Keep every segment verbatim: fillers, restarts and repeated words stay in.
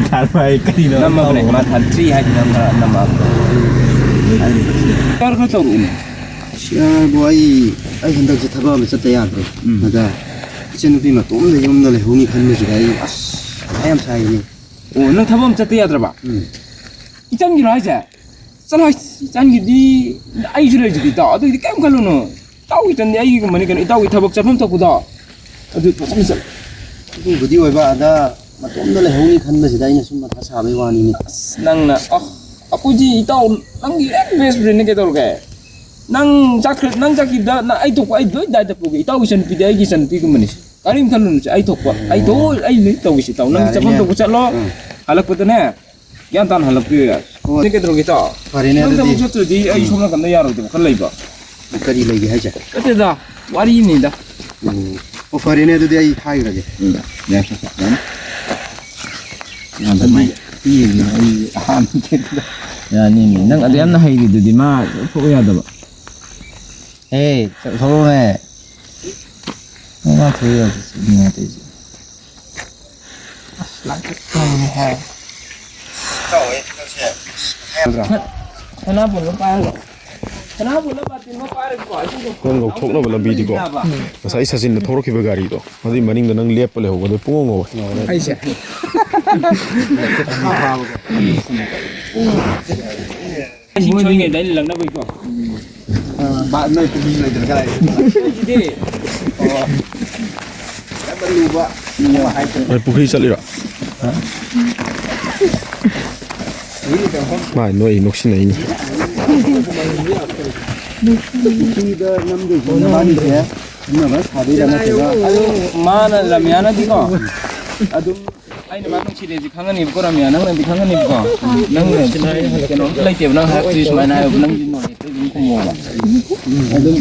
ꯊꯥꯔꯣꯏ ꯀꯔꯤꯅꯣ? ꯅꯝꯃꯕꯅꯦ, ꯃꯥ ꯊꯥꯔꯇꯤ ꯍꯥꯏꯗꯤ ꯅꯝꯕ-, ꯅꯝꯃꯕꯅꯦ꯫ ꯈꯔ ꯈꯔ ꯇꯧꯔꯛꯎꯅꯦ꯫ ꯁꯤꯌꯥꯔꯕꯨ ꯑꯩ, ꯑꯩ ꯍꯟꯗꯛꯁꯦ ꯊꯕꯛ ꯑꯃ ꯆꯠꯇ ꯌꯥꯗ꯭ꯔꯦ꯫ ꯎꯝ꯫ ꯑꯗ ꯏꯆꯟꯅꯨꯄꯤ ꯃꯇꯣꯝꯗ ꯌꯨꯝꯗ ꯂꯩꯍꯧꯅꯤ ꯈꯟꯕꯁꯤꯗ ꯑꯩ ꯑꯁ ꯃꯊꯥ ꯌꯥꯝ ꯁꯥꯏꯅꯦ꯫ ꯑꯣ, ꯅꯪ ꯊꯕꯛ ꯑꯃ ꯆꯠꯇ ꯌꯥꯗ꯭ꯔꯕ? ꯎꯝ꯫ ꯏꯆꯟꯒꯤꯔꯣ ꯍꯥꯏꯁꯦ? ꯆꯠꯂꯣ, ꯏꯆꯟꯒꯤꯗꯤ ꯑꯩꯁꯨ ꯂꯩꯁꯤꯗꯤ ꯏꯇꯥꯎ, ꯑꯗꯨꯒꯤꯗꯤ ꯀꯩꯝ ꯈꯜꯂꯨꯅꯨ꯫ ꯏꯇꯥꯎꯒꯤ ꯏꯆꯟꯗꯤ ꯑꯩꯒꯤꯒꯨꯝꯕꯅꯤ ꯀꯩꯅꯣ, ꯏꯇꯥꯎꯒꯤ ꯊꯕꯛ ꯆꯠꯐꯝ ꯊꯣꯛꯄꯗꯣ ꯑꯗꯨ ꯐꯖꯅ ꯆꯠꯂꯨ꯫ ꯑꯗꯨꯕꯨꯗꯤ ꯑꯣꯏꯕ, ꯑꯗ ꯃꯇꯣꯝꯗ ꯂꯩꯍꯧꯅꯤ ꯈꯟꯕꯁꯤꯗ ꯑꯩꯅ ꯁꯨꯝ ꯃꯊꯥ ꯁꯥꯕꯩ ꯋꯥꯅꯤꯅꯦ꯫ ꯑꯁ, ꯅꯪꯅ, ꯑ, ꯑꯩꯈꯣꯏꯗꯤ ꯏꯇꯥꯎ ꯅꯪꯒꯤ ꯍꯦꯛ ꯕꯦꯁ ꯐ꯭ꯔꯦꯟꯅꯦ ꯀꯩꯗꯧꯔꯒꯦ? ꯅꯪ ꯆꯠꯈ꯭ꯔ-, ꯅꯪ ꯆꯠꯈꯤꯕꯗ ꯅꯪ ꯑꯩ ꯊꯣꯛꯄ ꯑꯩ ꯂꯣꯏ ꯗꯥꯏꯇ ꯄꯨꯒꯦ꯫ ꯏꯇꯥꯎꯒꯤ ꯏꯆꯟꯅꯨꯄꯤꯗꯤ ꯑꯩꯒꯤ ꯏꯆꯟꯅꯨꯄꯤꯒꯨꯝꯕꯅꯤꯁꯦ꯫ ꯀꯔꯤꯝ ꯈꯜꯂꯨꯅꯨꯁꯦ, ꯑꯩ ꯊꯣꯛꯄ ꯑꯩ ꯊꯣꯛ-, ꯑꯩ ꯂꯣꯏ ꯇꯧꯒꯦꯁꯦ ꯏꯇꯥꯎ꯫ ꯅꯪꯒꯤ ꯆꯠꯐꯝ ꯌꯥꯔꯦꯅꯦ꯫ ꯊꯣꯛꯄ ꯆꯠꯂꯣ꯫ ꯎꯝ꯫ ꯍꯜꯂꯛꯄꯗꯅꯦ ꯒ꯭ꯌꯥꯟ ꯇꯥꯅ ꯍꯜꯂꯛꯄꯤꯌꯨ ꯌꯥꯔꯦ꯫ ꯍꯣꯏ꯫ ꯅꯪ ꯀꯩꯗꯧꯔꯒꯦ ꯏꯇꯥꯎ? ꯐꯔꯦꯅꯦ ꯅꯪ ꯑꯗꯨꯗꯤ꯫ ꯊꯕꯛ ꯆꯠꯇ꯭ꯔꯗꯤ ꯑꯩ ꯎꯝ꯫ ꯁꯣꯝ ꯅꯥꯀꯟꯗ ꯌꯥꯔꯣꯏꯗꯕ ꯈꯔ ꯂꯩꯕ꯫ ꯀꯔꯤ ꯂꯩꯒꯦ ꯍꯥꯏꯁꯦ? ꯅꯠꯇꯦꯗ, ꯋꯥꯔꯤꯅꯤꯗ꯫ ꯎꯝ꯫ ꯑꯣ, ꯐꯔꯦꯅꯦ ꯑꯗꯨꯗꯤ ꯑꯩ ꯍꯥꯏꯈ꯭ꯔꯒꯦ꯫ ꯎꯝ꯫ ꯌꯥꯔꯦ, ꯌꯥꯔꯦ꯫ ꯌꯥꯝ ꯑꯗꯨꯗꯤ ꯅꯨꯡꯉꯥꯏ꯫ ꯄꯤꯔꯒꯦ, ꯑꯩ ꯑꯍꯥꯟꯕ ꯌꯥꯅꯤꯅꯦ꯫ ꯅꯪ ꯑꯗꯨ ꯌꯥꯝꯅ ꯍꯩꯔꯤꯗꯨꯗꯤ ꯃꯥ ꯂꯣꯏ ꯊꯣꯛꯄ ꯌꯥꯗꯕ꯫ ꯑꯦ, ꯊꯣꯛꯂꯛꯑꯣꯅꯦ꯫ ꯃꯥ ꯊꯣꯛꯑꯦ ꯌꯥꯗꯦ, ꯁꯤ ꯅꯨꯡꯉꯥꯏꯇꯦ ꯑꯩꯁꯦ꯫ ꯑꯁ, ꯂꯥꯡꯊꯣꯛꯄꯅꯤꯅꯦ ꯍꯥꯏ꯫ ꯁꯅꯥꯕꯨꯜꯂꯣ ꯄꯥꯏꯔꯒ꯫ ꯁꯅꯥꯕꯨꯜꯂꯣ ꯕꯥꯇꯤꯟꯂꯣ ꯄꯥꯏꯔꯒꯀꯣ, ꯑꯁꯤꯗꯣ ꯅꯪ ꯂꯧꯊꯣꯛꯅꯕ ꯂꯝꯕꯤꯗꯤꯀꯣ, ꯌꯥꯕ꯫ ꯉꯁꯥꯏ ꯁꯆꯤꯟꯅ ꯊꯧꯔꯛꯈꯤꯕ ꯒꯥꯔꯤꯗꯣ, ꯑꯗꯨꯏ ꯃꯅꯤꯡꯗ ꯅꯪ ꯂꯦꯞꯄ ꯂꯩꯍꯧꯕꯗꯣ ꯄꯨꯡꯉꯧ ꯉꯧꯋꯦ꯫ ꯑꯩꯁꯦ꯫ ꯏꯁꯤꯡ ꯁꯣꯏꯉꯩꯗ ꯑꯩꯅ ꯂꯪꯅꯕꯩꯀꯣ꯫ ꯕꯥ, ꯅꯣꯏ ꯄꯨꯈ꯭ꯔꯤ ꯂꯩꯇ꯭ꯔ ꯀꯥꯏ? ꯂꯩꯁꯤꯗꯤ꯫ ꯑꯣ꯫ ꯌꯥꯝꯅ ꯂꯨꯕ ꯑꯃ ꯍꯥꯏꯗꯣ꯫ ꯅꯣꯏ ꯄꯨꯈ꯭ꯔꯤ ꯆꯠꯂꯤꯔꯣ? ꯃꯥ ꯅꯣꯏ ꯅꯣꯛꯁꯤꯟꯅꯩꯅꯤ꯫ ꯄꯨꯈ꯭ꯔꯤꯗ ꯅꯝꯗꯣꯏꯁꯦ ꯅꯕꯥꯅꯤꯁꯦ ꯈꯪꯅꯕ ꯁꯥꯗꯣꯏꯔꯥ ꯅꯠꯇ꯭ꯔꯒ? ꯑꯗꯨ ꯃꯥꯅ ꯔꯝꯌꯥꯅꯗꯤꯀꯣ ꯑꯗꯨꯝ ꯑꯩꯅ ꯃꯥ ꯅꯨꯡꯁꯤꯔꯦꯁꯦ ꯈꯪꯉꯅꯤꯕꯀꯣ, ꯔꯥꯃꯤꯌꯥ, ꯅꯪꯅꯗꯤ ꯈꯪꯉꯅꯤꯕꯀꯣ꯫ ꯅꯪꯅ ꯀꯩꯅꯣꯝꯇ ꯂꯩꯇꯦꯕ, ꯅꯪ ꯍꯥꯏꯔꯛꯇ꯭ꯔꯤ ꯁꯨꯃꯥꯏꯅ ꯍꯥꯏꯌꯣꯕ, ꯅꯪꯗꯤ ꯅꯣꯂꯦꯖꯇ ꯑꯗꯨꯝ ꯈꯨꯝꯃꯣꯕ꯫ ꯑꯗꯨꯝ,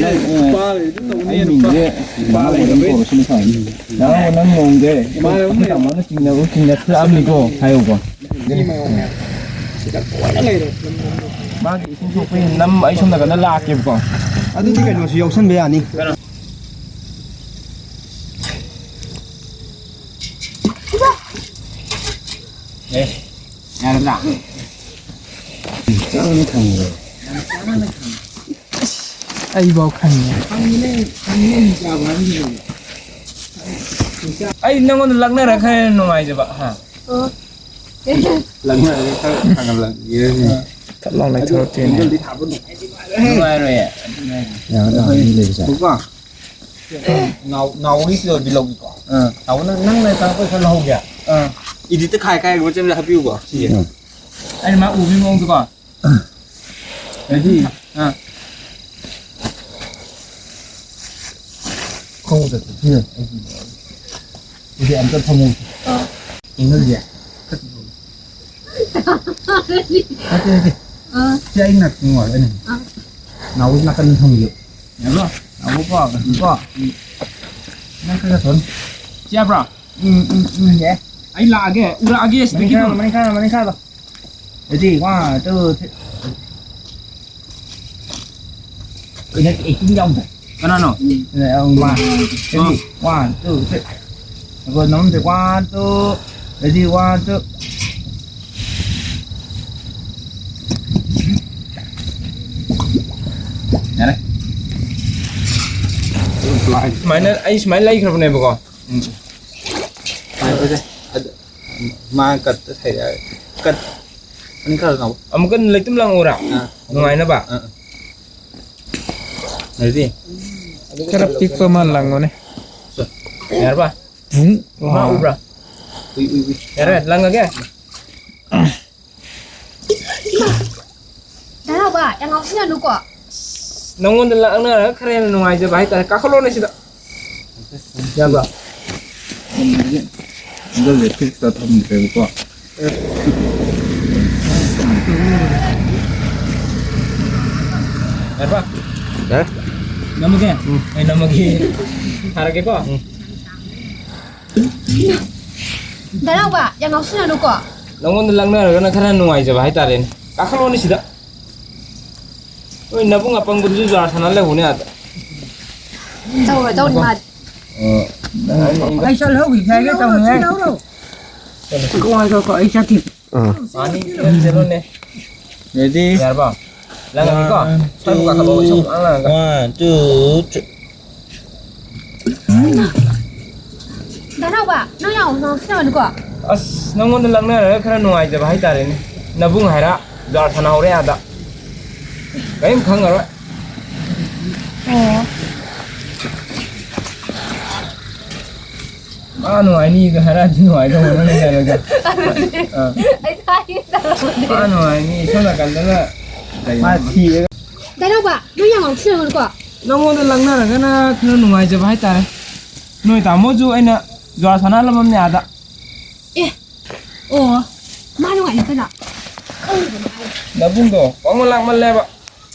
ꯅꯪ, ꯑꯩ ꯃꯤꯡꯁꯦ ꯅꯪ ꯑꯗꯨꯝ ꯀꯧꯔꯁꯤꯅ ꯐꯔꯅꯤ꯫ ꯅꯪ, ꯅꯪ ꯅꯣꯡꯁꯦ ꯑꯩꯈꯣꯏ ꯇꯥꯃꯣꯅ ꯆꯤꯡꯅꯕ, ꯆꯤꯡꯅ ꯈꯔ ꯑꯃꯅꯤꯀꯣ ꯍꯥꯏꯌꯣꯀꯣ꯫ ꯃꯥꯒꯤ ꯏꯁꯤꯡ ꯁꯣꯛꯄꯒꯤ ꯅꯝ ꯑꯩ ꯁꯣꯝ ꯅꯥꯀꯟꯗ ꯂꯥꯛꯀꯦꯕꯀꯣ꯫ ꯑꯗꯨꯗꯤ ꯀꯩꯅꯣꯁꯨ ꯌꯥꯎꯁꯟꯕ ꯌꯥꯅꯤ꯫ ꯑꯩꯐꯥꯎ ꯈꯪꯉꯦ꯫ ꯑꯩ ꯅꯪꯉꯣꯟꯗ ꯂꯛꯅꯔ ꯈꯔ ꯅꯨꯡꯉꯥꯏꯖꯕ, ꯍꯥ? ꯑꯣ꯫ ꯂꯛꯅꯔꯒ ꯈꯔ ꯊꯥꯡꯒꯠꯂꯛꯑꯒꯦ꯫ ꯊꯠ ꯂꯥꯎ ꯂꯩꯊꯣꯔꯛꯇꯦꯅꯦ꯫ ꯅꯨꯡꯉꯥꯏꯔꯣꯏꯌꯦ꯫ ꯌꯥꯒꯗ꯭ꯔꯥ? ꯃꯤ ꯂꯩꯕꯁꯦ꯫ ꯅꯥꯎ-, ꯅꯥꯎꯒꯤ ꯀꯤꯂꯣꯗꯤ ꯂꯧꯒꯦꯀꯣ? ꯑꯥ꯫ ꯅꯥꯎ, ꯅꯪ, ꯅꯪꯅ ꯆꯪꯉꯛꯄꯩ ꯈꯔ ꯂꯧꯍꯧꯒꯦ? ꯑꯥ꯫ ꯏꯗꯤꯠꯇ ꯈꯥꯏ ꯈꯥꯏ ꯃꯆꯦꯠ ꯃꯆꯦꯠ ꯍꯥꯞꯄꯤꯌꯨꯀꯣ, ꯁꯤꯁꯦ꯫ ꯎꯝ꯫ ꯑꯩꯅ ꯃꯥ ꯎꯕꯒꯤ ꯃꯑꯣꯡꯗꯀꯣ꯫ Ready? ꯑꯥ꯫ ꯈꯣꯡꯗ ꯆꯠꯄꯤꯌꯨ꯫ ꯑꯗꯨꯗꯤ ꯑꯝꯇ ꯐꯝꯃꯨ꯫ ꯑꯥ꯫ ꯏꯪꯍꯜꯂꯤꯁꯦ꯫ ꯅꯠꯇꯦ, ꯅꯠꯇꯦ꯫ ꯑꯥ꯫ ꯁꯤ ꯑꯩ ꯅꯥꯛꯇ ꯅꯨꯡꯉꯥꯏꯔꯣꯏꯅꯦ꯫ ꯑꯥ꯫ ꯅꯥꯎꯒꯤ ꯅꯥꯀꯟꯗ ꯊꯝꯕꯤꯌꯨ꯫ ꯌꯥꯕ꯭ꯔꯣ? ꯅꯥꯎꯕꯀꯣ, ꯀꯣ꯫ ꯅꯪ ꯈꯔ ꯈꯔ ꯊꯣꯟ꯫ ꯁꯤ ꯌꯥꯕ꯭ꯔꯣ? ꯎꯝ, ꯎꯝ, ꯎꯝ, ꯌꯥꯏ꯫ ꯑꯩ ꯂꯥꯛꯑꯒꯦ, ꯎꯔꯛꯑꯒꯦ ꯁꯤꯗꯒꯤ ꯃꯅꯤꯡ ꯈꯔ, ꯑꯗꯨꯝ꯫ ꯃꯅꯤꯡ ꯈꯔ, ꯃꯅꯤꯡ ꯈꯔ꯫ Ready, one, two, three. ꯀꯩꯅꯣ, acting ꯌꯥꯎꯗ꯭ꯔꯦ꯫ ꯀꯅꯥꯅꯣ? ꯑ, one, ready, ꯑꯥ꯫ One, two, three. ꯑꯩꯈꯣꯏ ꯅꯝꯗꯦ, one, two, ready, one, two. ꯌꯥꯔꯦ꯫ ꯁꯨꯃꯥꯏꯅ, ꯑꯩ ꯁꯨꯃꯥꯏꯅ ꯂꯩꯈ꯭ꯔꯕꯅꯦꯕꯀꯣ꯫ ꯎꯝ꯫ ꯁꯨꯃꯥꯏꯅ ꯇꯧꯁꯦ꯫ ꯑꯗꯨ, ꯃꯥ ꯀꯠꯇ ꯍꯩꯔꯛꯑꯒꯦ꯫ ꯀꯠ ꯑꯅꯤ ꯈꯔ ꯂꯥꯎ꯫ ꯑꯃꯨꯛꯀ ꯂꯩꯇꯨꯝ ꯂꯥꯡꯉꯨꯔꯥ? ꯑꯥ꯫ ꯅꯨꯡꯉꯥꯏꯅꯕ? ꯑꯥ, ꯑꯥ꯫ Ready? ꯈꯔ ꯄꯤꯛꯄ ꯑꯃ ꯂꯪꯉꯨꯅꯦ꯫ ꯌꯥꯔꯕ? ꯚꯨꯡ꯫ ꯃꯥ ꯎꯕ꯭ꯔꯥ? ꯎꯏ, ꯎꯏ, ꯎꯏ꯫ ꯌꯥꯔꯦ, ꯂꯪꯉꯒꯦ? ꯙꯅꯥꯎꯕ, ꯌꯥꯝ ꯉꯥꯎꯁꯤꯟꯅꯅꯨꯀꯣ꯫ ꯅꯪꯉꯣꯟꯗ ꯂꯛꯅꯔꯒ ꯈꯔ ꯍꯦꯟꯅ ꯅꯨꯡꯉꯥꯏꯖꯕ ꯍꯥꯏꯇꯥꯔꯦ꯫ ꯀꯥꯈꯠꯂꯣꯅꯦ ꯁꯤꯗ꯫ ꯌꯥꯕ꯭ꯔꯣ? ꯍꯟꯗꯛꯁꯦ fix ꯇ ꯊꯝꯗ꯭ꯔꯦꯕꯀꯣ꯫ ꯌꯥꯔꯕ? ꯌꯥꯔꯦ꯫ ꯅꯝꯃꯒꯦ? ꯎꯝ꯫ ꯑꯩ ꯅꯝꯃꯒꯦ꯫ ꯊꯥꯔꯒꯦꯀꯣ? ꯎꯝ꯫ ꯙꯅꯥꯎꯕ, ꯌꯥꯝ ꯉꯥꯎꯁꯤꯟꯅꯅꯨꯀꯣ꯫ ꯅꯪꯉꯣꯟꯗ ꯂꯛꯅꯔꯒꯅ ꯈꯔ ꯅꯨꯡꯉꯥꯏꯖꯕ ꯍꯥꯏꯇꯥꯔꯦꯅꯦ꯫ ꯀꯥꯈꯠꯂꯣꯅꯦ ꯁꯤꯗ꯫ ꯅꯣꯏ ꯅꯕꯨꯡ ꯑꯄꯪꯕꯗꯨꯁꯨ ꯖꯨꯋꯥꯔ ꯁꯥꯟꯅ ꯂꯩꯍꯧꯅꯦ ꯑꯥꯗ꯫ ꯇꯧꯔꯣꯏ, ꯇꯧꯔꯣꯏ, ꯃꯥꯗꯤ꯫ ꯑꯣ꯫ ꯑꯩ ꯆꯠꯍꯧꯈꯤꯒꯦ ꯍꯥꯏꯒꯦ ꯇꯧꯅꯦ꯫ ꯉꯥꯏꯈꯣ, ꯉꯥꯏꯈꯣ, ꯑꯩ ꯆꯠꯈꯤꯒꯦ꯫ ꯑꯥ꯫ ꯑꯅꯤ ꯆꯦꯜꯂꯣꯅꯦ꯫ Ready? ꯌꯥꯔꯕꯣ? ꯂꯪꯉꯒꯦꯀꯣ꯫ One, ꯁ꯭ꯋꯥꯏꯕꯨ ꯀꯥꯈꯠꯂꯛꯑꯣ, two, ꯏꯁꯧ ꯄꯪꯂꯥꯡ ꯂꯥꯡꯉꯒ꯫ One, two, three. ꯗꯥ ꯅꯥꯎꯕ, ꯅꯪ ꯌꯥꯝ ꯉꯥꯎꯁꯤꯟꯅꯕꯅꯤꯀꯣ꯫ ꯑꯁ, ꯅꯪꯉꯣꯟꯗ ꯂꯪꯅꯔꯒ ꯈꯔ ꯅꯨꯡꯉꯥꯏꯖꯕ ꯍꯥꯏꯇꯥꯔꯦꯅꯦ꯫ ꯅꯕꯨꯡ ꯍꯥꯏꯔ ꯖ꯭ꯋꯥꯔ ꯁꯥꯟꯅꯍꯧꯔꯦ ꯑꯥꯗ꯫ ꯀꯔꯤꯝ ꯈꯪꯉꯔꯣꯏ꯫ ꯑꯣ꯫ ꯃꯥ ꯅꯨꯡꯉꯥꯏꯅꯤꯒ ꯍꯥꯏꯔꯛꯑꯗꯤ ꯅꯨꯡꯉꯥꯏꯗꯧꯕ ꯅꯪ ꯍꯥꯏꯔꯒ꯫ ꯑꯗꯨꯅꯦ꯫ ꯑꯥ꯫ ꯑꯩ ꯊꯥꯒꯦ ꯇꯧꯔꯝꯕꯅꯦ꯫ ꯃꯥ ꯅꯨꯡꯉꯥꯏꯅꯤ, ꯁꯣꯝ ꯅꯥꯀꯟꯗꯅ ꯀꯩꯅꯣ꯫ ꯃꯥ ꯊꯤꯔꯒ꯫ ꯗꯥ ꯅꯥꯎꯕ, ꯅꯪ ꯌꯥꯝ ꯉꯥꯎꯁꯤꯟꯅꯒꯅꯨꯀꯣ꯫ ꯅꯪꯉꯣꯟꯗ ꯂꯪꯅꯔꯒꯅ ꯈꯔ ꯅꯨꯡꯉꯥꯏꯖꯕ ꯍꯥꯏꯇꯥꯔꯦ꯫ ꯅꯣꯏ ꯇꯥꯃꯣꯁꯨ ꯑꯩꯅ ꯖ꯭ꯋꯥꯔ ꯁꯥꯟꯅꯍꯜꯂꯝꯃꯕꯅꯦ ꯑꯥꯗ꯫ ꯑꯦ, ꯑꯣ, ꯃꯥ ꯅꯨꯡꯉꯥꯏꯅꯤ ꯀꯩꯅꯣ꯫ ꯈꯪꯗꯕꯅꯤ ꯍꯥꯏ꯫ ꯅꯕꯨꯡꯗꯣ ꯄꯪꯃꯟ ꯂꯥꯛꯃꯜꯂꯦꯕ꯫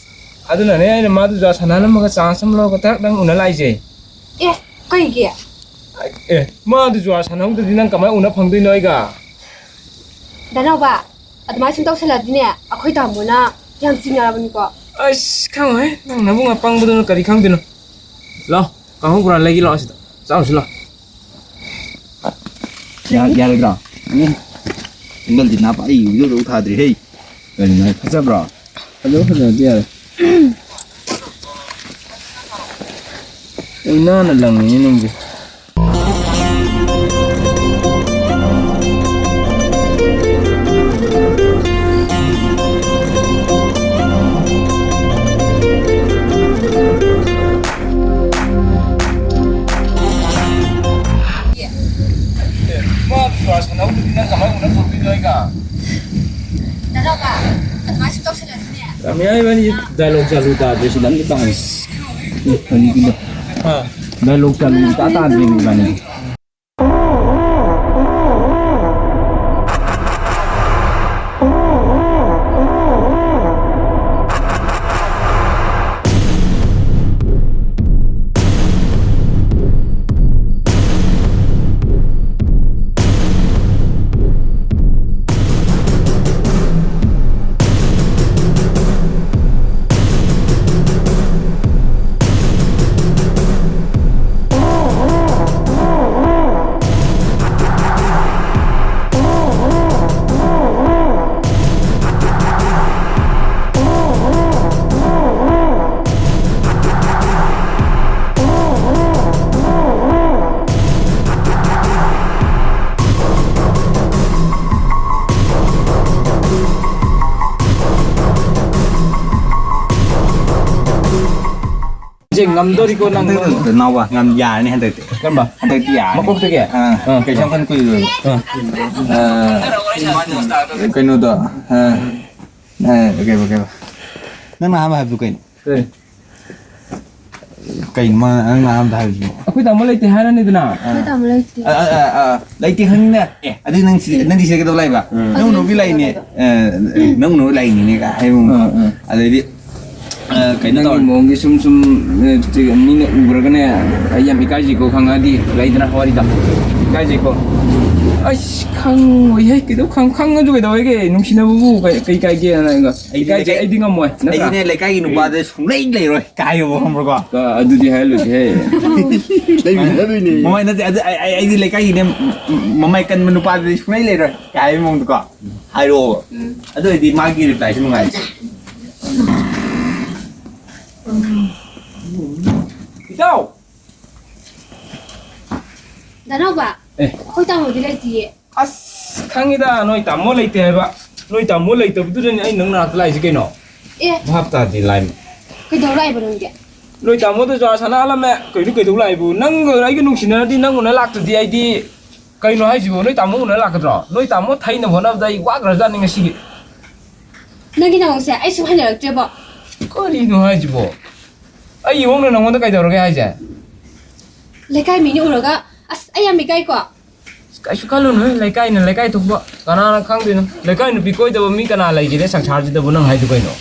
ꯑꯗꯨꯅꯅꯦ ꯑꯩꯅ ꯃꯥꯗꯨ ꯖ꯭ꯋꯥꯔ ꯁꯥꯟꯅꯍꯜꯂꯝꯃꯒ chance ꯑꯃ ꯂꯧꯔꯒ ꯊꯛ ꯅꯪ ꯎꯅ ꯂꯥꯛꯏꯁꯦ꯫ ꯑꯦ, ꯀꯩꯒꯤ? ꯑꯦ, ꯃꯥꯗꯨ ꯖ꯭ꯋꯥꯔ ꯁꯥꯟꯅꯍꯧꯗ꯭ꯔꯗꯤ ꯅꯪ ꯀꯃꯥꯏꯅ ꯎꯅ ꯐꯪꯗꯣꯏꯅꯣ ꯑꯩꯒ? ꯗꯥ ꯅꯥꯎꯕ, ꯑꯗꯨꯃꯥꯏꯅ ꯁꯨꯝ ꯇꯧꯁꯜꯂꯗꯤꯅꯦ, ꯑꯩꯈꯣꯏ ꯇꯥꯃꯣꯅ ꯌꯥꯝ ꯆꯤꯡꯅꯔꯕꯅꯤꯀꯣ꯫ ꯑꯁ, ꯈꯪꯉꯣꯏ꯫ ꯅꯪ ꯅꯕꯨꯡ ꯑꯄꯪꯕꯗꯨꯅ ꯀꯔꯤ ꯈꯪꯗꯣꯏꯅꯣ? ꯂꯥꯎ, ꯀꯥꯡꯍꯧ ꯕꯣꯔꯥ ꯂꯩꯒꯦ ꯂꯥꯎ ꯁꯤꯗ꯫ ꯆꯥꯔꯨꯁꯤ ꯂꯥꯎ꯫ ꯌꯥ-, ꯌꯥꯔꯣꯏꯗ꯭ꯔꯣ? ꯎꯝ꯫ ꯑꯦꯡꯒꯜꯗꯤ ꯅꯥꯄ ꯑꯩ video ꯊꯥꯗ꯭ꯔꯤ ꯍꯦ꯫ ꯀꯔꯤꯅꯣ? ꯐꯖꯕ꯭ꯔꯣ? ꯐꯖꯕ ꯐꯖꯔꯗꯤ ꯌꯥꯔꯦ꯫ ꯑꯩ ꯅꯥꯟꯅ ꯂꯪꯉꯤꯅꯦ ꯅꯪꯁꯦ꯫ ꯗꯥ ꯅꯥꯎꯕ, ꯑꯗꯨꯃꯥꯏꯅ ꯁꯨꯝ ꯇꯧꯁꯜꯂꯗꯤꯅꯦ꯫ ꯔꯥꯃꯤꯌꯥ, ꯏꯕꯥꯅꯤ dialogue ꯆꯥꯂꯨ ꯇꯥꯗ꯭ꯔꯦ ꯁꯤꯗ ꯑꯝꯇ ꯇꯥꯍꯟꯁꯤ꯫ ꯍꯥ? Dialogue ꯆꯥꯂꯨ ꯏꯇꯥ ꯇꯥꯗ꯭ꯔꯦ ꯏꯕꯥꯅꯤ꯫ ꯉꯝꯗꯣꯔꯤꯀꯣ ꯅꯪ? ꯍꯟꯗꯛꯇꯤ ꯅꯥꯎꯕ, ꯉꯝ-, ꯌꯥꯔꯅꯤ ꯍꯟꯗꯛꯇꯤ꯫ ꯀꯔꯝꯕ? ꯍꯟꯗꯛꯇꯤ ꯌꯥꯔꯅꯤ꯫ ꯃꯀꯣꯛꯇꯒꯤ? ꯑꯥ, ꯑꯥ꯫ ꯀꯩꯁꯨ ꯌꯥꯝ ꯀꯟꯅ ꯀꯨꯏꯔꯣꯏꯕ꯫ ꯑꯥ꯫ ꯑꯥ, ꯀꯩꯅꯣꯗꯣ, ꯑꯥ, ꯑꯥ, ꯀꯩꯕ, ꯀꯩꯕ? ꯅꯪꯅ ꯑꯍꯥꯟꯕ ꯍꯥꯏꯕꯗꯨ ꯀꯩꯅꯣ? ꯀꯩ? ꯀꯩꯅꯣ ꯃꯥ, ꯅꯪꯅ ꯑꯍꯥꯟꯕ ꯍꯥꯏꯕꯗꯨ? ꯑꯩꯈꯣꯏ ꯇꯥꯃꯣ ꯂꯩꯇꯦ ꯍꯥꯏꯔꯅꯤꯗꯅ꯫ ꯑꯥ꯫ ꯑꯩꯈꯣꯏ ꯇꯥꯃꯣ ꯂꯩꯇꯦ꯫ ꯑꯥ, ꯑꯥ, ꯑꯥ, ꯑꯥ. ꯂꯩꯇꯦ ꯈꯪꯉꯤꯅꯦ꯫ ꯑꯦ, ꯑꯗꯨꯗꯤ ꯅꯪ ꯁꯤ-, ꯅꯪꯗꯤ ꯁꯤꯗ ꯀꯩꯗꯧ ꯂꯥꯛꯏꯕ? ꯎꯝ꯫ ꯅꯪ ꯎꯅꯧꯒꯤ ꯂꯥꯛꯏꯅꯦ꯫ ꯑꯦ, ꯅꯪ ꯎꯅꯧꯒꯤ ꯂꯥꯛꯏꯅꯤꯅꯦ ꯀꯥꯏ ꯍꯥꯏꯕ ꯑꯃꯨꯛ꯫ ꯎꯝ, ꯎꯝ꯫ ꯑꯗꯩꯗꯤ, ꯑ, ꯀꯩꯅꯣ ꯅꯪꯒꯤ ꯇꯧꯔꯦ꯫ ꯃꯑꯣꯡꯒꯤ ꯁꯨꯝ, ꯁꯨꯝ, ꯑ, ꯆꯤ-, ꯃꯤꯅ ꯎꯈ꯭ꯔꯒꯅꯦ, ꯑꯩ ꯌꯥꯝ ꯏꯀꯥꯏꯖꯩꯀꯣ, ꯈꯪꯉꯛꯑꯗꯤ, ꯂꯩꯗꯅ ꯋꯥꯔꯤꯗ꯫ ꯏꯀꯥꯏꯖꯩꯀꯣ꯫ ꯑꯁ, ꯈꯪꯉꯣꯏꯍꯦ, ꯀꯩꯗꯧ ꯈꯪ-, ꯈꯪꯉꯁꯨ ꯀꯩꯗꯧꯋꯦꯒꯦ? ꯅꯨꯡꯁꯤꯅꯕꯕꯨ ꯀꯩ, ꯀꯩ ꯀꯥꯏꯒꯦ? ꯅꯪ ꯑꯩꯗꯤ ꯏꯀꯥꯏꯖꯩ, ꯂꯩꯀꯥꯏ-, ꯑꯩꯗꯤ ꯉꯝꯃꯣꯏ, ꯅꯠꯇ꯭ꯔꯥ? ꯑꯩꯗꯤꯅꯦ, ꯂꯩꯀꯥꯏꯒꯤ ꯅꯨꯄꯥꯗ ꯁꯨꯡꯂꯩ ꯂꯩꯔꯣꯏ ꯀꯥꯏꯌꯣꯕ, ꯈꯪꯕ꯭ꯔꯀꯣ? ꯑ, ꯑꯗꯨꯗꯤ ꯍꯥꯏꯍꯜꯂꯣꯏꯁꯦꯍꯦ꯫ ꯂꯩꯃꯤꯟꯅꯗꯣꯏꯅꯦ꯫ ꯃꯃꯥꯏ ꯅꯠꯇꯦ, ꯑꯗꯨ ꯑꯩ, ꯑꯩ, ꯑꯩꯗꯤ ꯂꯩꯀꯥꯏꯒꯤꯅꯦ, ꯃ-, ꯃꯃꯥꯏ ꯀꯟꯕ ꯅꯨꯄꯥꯗꯗꯤ ꯁꯨꯡꯂꯩ ꯂꯩꯔꯣꯏ ꯀꯥꯏ ꯍꯥꯏꯕꯒꯤ ꯃꯑꯣꯡꯗꯀꯣ꯫ ꯍꯥꯏꯔꯛꯑꯣꯕ꯫ ꯎꯝ꯫ ꯑꯗꯨ ꯑꯣꯏꯔꯗꯤ ꯃꯥꯒꯤ replyꯁꯨ ꯅꯨꯡꯉꯥꯏ꯫ ꯏꯇꯥꯎ! ꯗꯥꯅꯥꯎꯕ, ꯑꯦ꯫ ꯑꯩꯈꯣꯏ ꯇꯥꯃꯣꯗꯤ ꯂꯩꯇꯤꯌꯦ꯫ ꯑꯁ, ꯈꯪꯉꯤꯗ, ꯅꯣꯏ ꯇꯥꯃꯣ ꯂꯩꯇꯦ ꯍꯥꯏꯕ꯫ ꯅꯣꯏ ꯇꯥꯃꯣ ꯂꯩꯇꯕꯗꯨꯗꯅꯦ ꯑꯩ ꯅꯪ ꯅꯥꯛꯇ ꯂꯥꯛꯏꯁꯦ ꯀꯩꯅꯣ꯫ ꯑꯦ꯫ ꯚꯥꯞ ꯇꯥꯗꯦ ꯂꯥꯏꯃ꯫ ꯀꯩꯗꯧ ꯂꯥꯛꯏꯕ ꯅꯪꯗꯤ? ꯅꯣꯏ ꯇꯥꯃꯣꯗꯣ ꯖꯨꯋꯥꯔ ꯁꯥꯟꯅ ꯍꯜꯂꯝꯃꯦ꯫ ꯀꯩꯅꯣ ꯀꯩꯗꯧ ꯂꯥꯛꯏꯕꯨ? ꯅꯪꯒ ꯑꯩꯒ ꯅꯨꯡꯁꯤꯅꯔꯗꯤ ꯅꯪ ꯎꯅ ꯂꯥꯛꯇꯗꯤ ꯑꯩꯗꯤ ꯀꯩꯅꯣ ꯍꯥꯏꯁꯤꯕꯣ? ꯅꯣꯏ ꯇꯥꯃꯣ ꯎꯅ ꯂꯥꯛꯀꯗ꯭ꯔꯣ? ꯅꯣꯏ ꯇꯥꯃꯣ ꯊꯩꯅꯕ ꯍꯣꯠꯅꯕꯗ ꯑꯩ ꯋꯥꯈ꯭ꯔꯖꯥꯠꯅꯤ ꯉꯁꯤꯒꯤ꯫ ꯅꯪꯒꯤ ꯅꯃꯧꯁꯦ ꯑꯩ ꯁꯨꯝ ꯍꯩꯅꯔꯛꯇ꯭ꯔꯦꯕꯣ꯫ ꯀꯔꯤꯅꯣ ꯍꯥꯏꯁꯤꯕꯣ? ꯑꯩ ꯏꯃꯨꯡꯅ ꯅꯪꯉꯣꯟꯗ ꯀꯩꯗꯧꯔꯒꯦ ꯍꯥꯏꯁꯦ? ꯂꯩꯀꯥꯏ ꯃꯤꯅ ꯎꯔꯒ, "ꯑꯁ, ꯑꯩ ꯌꯥꯝ ꯏꯀꯥꯏꯀꯣ"꯫ ꯀꯩꯁꯨ ꯈꯜꯂꯨꯅꯨ, ꯂꯩꯀꯥꯏꯅ ꯂꯩꯀꯥꯏ ꯊꯣꯛꯄ꯫ ꯀꯅꯥꯅ ꯈꯪꯗꯣꯏꯅꯣ? ꯂꯩꯀꯥꯏ ꯅꯨꯄꯤ ꯀꯣꯏꯗꯕ ꯃꯤ ꯀꯅꯥ ꯂꯩꯒꯦꯅꯦ ꯁꯪꯁꯥꯔꯁꯤꯗꯕꯨ? ꯅꯪ ꯍꯥꯏꯗꯨ ꯀꯩꯅꯣ?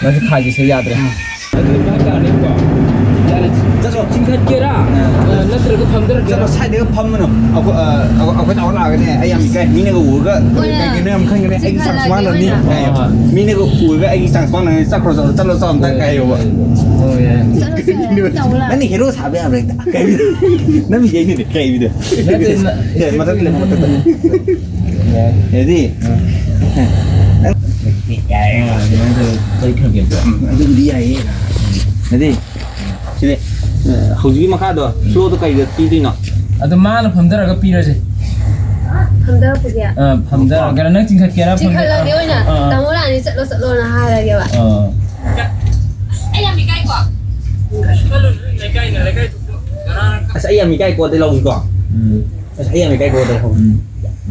ꯅꯪꯁꯨ ꯈꯥꯏꯒꯤꯁꯦ ꯌꯥꯗ꯭ꯔꯦ꯫ ꯑꯗꯨ ꯚꯥꯞ ꯇꯥꯔꯅꯤꯀꯣ? ꯌꯥꯔꯦ꯫ ꯆꯠꯂꯣ꯫ ꯆꯤꯡꯈꯠꯀꯦꯔꯥ? ꯑ, ꯅꯠꯇ꯭ꯔꯒ ꯐꯝꯗꯔꯛꯀꯦꯔꯥ? ꯆꯠꯂꯣ, ꯁ꯭ꯋꯥꯏꯗꯒ ꯐꯝꯃꯅꯨ꯫ ꯑꯩꯈꯣꯏ, ꯑ, ꯑꯩꯈꯣꯏ ꯇꯥꯃꯣ ꯂꯥꯛꯑꯒꯅꯦ, ꯑꯩ ꯌꯥꯝ ꯏꯀꯥꯏ꯫ ꯃꯤꯅꯒ ꯎꯔꯒ ꯑꯣꯏꯅ ꯀꯩ ꯀꯩꯅꯣ ꯌꯥꯝ ꯈꯟꯒꯅꯤ꯫ ꯑꯩꯒꯤ ꯆꯤꯡꯈꯠꯂꯒꯦ ꯆꯥꯟꯁ ꯃꯥꯡꯅꯕꯅꯤ ꯑꯣꯏꯅ꯫ ꯍꯥꯏꯌꯣ꯫ ꯍꯣꯏ, ꯍꯣꯏ꯫ ꯃꯤꯅꯒ ꯎꯔꯒ ꯑꯩꯒꯤ ꯆꯥꯟꯁ ꯃꯥꯡꯅꯕꯅꯤ꯫ ꯆꯠꯈ꯭ꯔꯣ, ꯆꯠꯂꯣ, ꯆꯠꯂꯣ, ꯆꯠꯂꯣ ꯑꯝꯇ ꯍꯥꯏꯌꯣꯕ꯫ ꯍꯣꯏ, ꯌꯥꯏ꯫ ꯆꯠꯂꯣ, ꯆꯠꯂꯣ, ꯇꯧ ꯂꯥꯛꯑꯣ꯫ ꯅꯪꯅ ꯍꯦꯔꯣ ꯁꯥꯕ ꯌꯥꯕ꯭ꯔꯥ ꯍꯦꯛꯇ? ꯀꯩ ꯅꯪ ꯌꯩꯅꯤꯅꯦ, ꯀꯩ video? ꯅꯠꯇꯦ, ꯅ-, ꯌꯥꯏ, ꯃꯊꯛꯇ ꯂꯩ, ꯃꯊꯛꯇ꯫ ꯌꯥꯏ꯫ Ready? ꯑꯥ꯫ ꯌꯥꯏ, ꯑꯗꯨꯃꯥꯏꯅ ꯇꯧꯔ ꯆꯠꯈ꯭ꯔꯒꯦꯀꯣ꯫ ꯎꯝ, ꯑꯗꯨꯕꯨꯗꯤ ꯌꯥꯏꯌꯦ꯫ Ready? ꯁꯤꯗꯤ, ꯑ, ꯍꯧꯖꯤꯛꯀꯤ ꯃꯈꯥꯗꯣ, flowꯗꯣ ꯀꯩꯗ ꯄꯤꯗꯣꯏꯅꯣ? ꯑꯗꯣ ꯃꯥꯅ ꯐꯝꯊꯔꯒ ꯄꯤꯔꯁꯦ꯫ ꯐꯝꯊꯔꯛꯄꯒꯤ? ꯑ, ꯐꯝꯊꯔꯒ ꯅꯪ ꯆꯤꯡꯈꯠꯀꯦꯔꯥ? ꯆꯤꯡꯈꯠꯂꯒꯦ ꯐꯝꯊ-, ꯑꯣꯏꯅ꯫ ꯑꯥ, ꯑꯥ꯫ ꯇꯥꯃꯣ ꯂꯥꯛꯑꯅꯤ, ꯆꯠꯂꯣ, ꯆꯠꯂꯣꯅ ꯍꯥꯏꯔꯒꯦꯕ꯫ ꯑꯥ꯫ ꯑꯁ, ꯑꯩ ꯌꯥꯝ ꯏꯀꯥꯏ ꯀꯣꯗꯩ ꯂꯧꯁꯤꯀꯣ꯫ ꯎꯝ꯫ ꯑꯁ, ꯑꯩ ꯌꯥꯝ ꯏꯀꯥꯏ ꯀꯣꯗꯩ ꯂꯧꯁꯤ꯫ ꯎꯝ꯫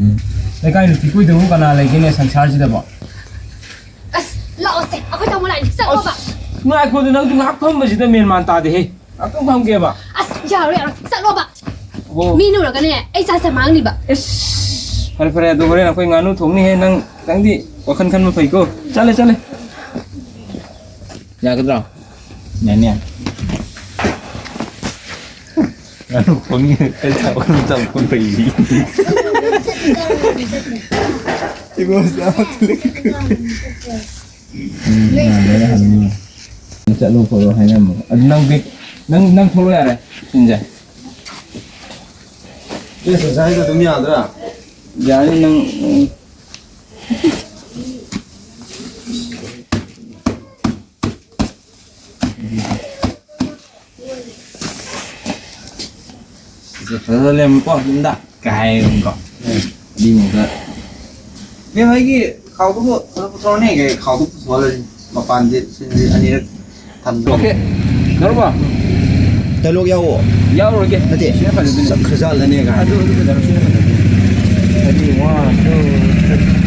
ꯎꯝ꯫ ꯂꯩꯀꯥꯏ ꯅꯨꯄꯤ ꯀꯣꯏꯗꯕꯕꯨ ꯀꯅꯥ ꯂꯩꯒꯦꯅꯦ ꯁꯪꯁꯥꯔꯁꯤꯗꯕꯣ? ꯑꯁ, ꯂꯥꯛꯑꯣꯁꯦ, ꯑꯩꯈꯣꯏ ꯇꯥꯃꯣ ꯂꯥꯛꯑꯦ, ꯆꯠꯂꯣꯕ꯫ ꯑꯁ, ꯉꯥꯏꯈꯣꯗ, ꯅꯪꯁꯨ ꯉꯥꯏꯍꯥꯛ ꯐꯝꯕꯁꯤꯗ ꯃꯦꯟ ꯃꯥꯟ ꯇꯥꯗꯦꯍꯦ꯫ ꯉꯥꯏꯍꯥꯛꯇꯪ ꯐꯝꯒꯦꯕ꯫ ꯑꯁ, ꯌꯥꯔꯣꯏ, ꯌꯥꯔꯣꯏ, ꯆꯠꯂꯣꯕ꯫ ꯑꯣ꯫ ꯃꯤꯅ ꯎꯔꯒꯅꯦ, ꯑꯩ ꯆꯥꯁꯦ ꯃꯥꯡꯅꯤꯕ꯫ ꯏꯁ, ꯐꯔꯦ, ꯐꯔꯦ, ꯑꯗꯨ ꯍꯣꯔꯦꯟ ꯑꯩꯈꯣꯏ ꯉꯥꯅꯨ ꯊꯣꯡꯅꯤꯍꯦ, ꯅꯪ ꯈꯤꯇꯪꯗꯤ ꯋꯥꯈꯜ ꯈꯟꯕ ꯐꯩꯀꯣ꯫ ꯆꯠꯂꯦ, ꯆꯠꯂꯦ꯫ ꯌꯥꯒꯗ꯭ꯔꯣ? ꯌꯥꯅꯤ, ꯌꯥꯅꯤ꯫ ꯉꯥꯅꯨ ꯈꯣꯡꯉꯤ, ꯑꯩ ꯆꯥꯕ ꯉꯝ ꯆꯥꯕ ꯈꯣꯡ ꯐꯩ꯫ ꯏꯕꯣ, ꯆꯥꯕ ꯈꯣꯡ ꯐꯩ꯫ ꯎꯝ, ꯌꯥꯅꯤ, ꯌꯥꯅꯤ꯫ ꯆꯠꯂꯣ ꯈꯣꯠꯂꯣ ꯍꯥꯏꯅꯔꯝꯃꯒ꯫ ꯑꯗꯨ ꯅꯪ ꯕꯦꯛ, ꯅꯪ, ꯅꯪ ꯊꯣꯛꯂꯛꯑꯣ ꯌꯥꯔꯦ꯫ ꯁꯤꯟꯁꯦ꯫ ꯑꯦ, ꯉꯁꯥꯏꯗꯣ ꯑꯗꯨꯝ ꯌꯥꯗ꯭ꯔꯥ? ꯌꯥꯅꯤ, ꯅꯪ, ꯎꯝ꯫ ꯁꯤꯁꯦ ꯐꯖꯅ ꯂꯩꯔꯝꯃꯤꯀꯣ, ꯌꯨꯝꯗ꯫ ꯀꯥꯏ ꯍꯥꯏꯔꯒꯀꯣ꯫ ꯎꯝ꯫ ꯑꯗꯨꯒꯤ ꯃꯍꯨꯠꯇ, ꯃꯦꯝ, ꯑꯩꯒꯤ ꯈꯥꯎꯗꯨꯕꯨ ꯐꯖꯅ ꯄꯨꯊꯣꯔꯛꯑꯣꯅꯦ꯫ ꯀꯩ ꯈꯥꯎꯗꯨ ꯄꯨꯊꯣꯛꯍꯜꯂꯁꯤ꯫ ꯃꯄꯥꯟꯁꯦ ꯁꯤꯁꯦ ꯑꯅꯤꯔꯛ ꯊꯝꯗꯣ꯫ ꯑꯣꯀꯦ꯫ ꯌꯥꯔꯕꯣ? ꯗꯥꯏꯂꯣꯛ ꯌꯥꯎꯑꯣ꯫ ꯌꯥꯎꯔꯣꯏꯒꯦ꯫ ꯅꯠꯇꯦ꯫ ꯁꯤꯅ ꯐꯖꯗꯣꯏꯅꯦ꯫ ꯆꯠꯈ꯭ꯔꯖꯥꯠꯂꯅꯦ ꯀꯥꯏꯅ꯫ ꯑꯗꯨ, ꯑꯗꯨ ꯐꯖꯔꯣꯏ, ꯁꯤꯅ ꯐꯖꯗꯣꯏꯅꯦ꯫ Ready, one, two, three꯫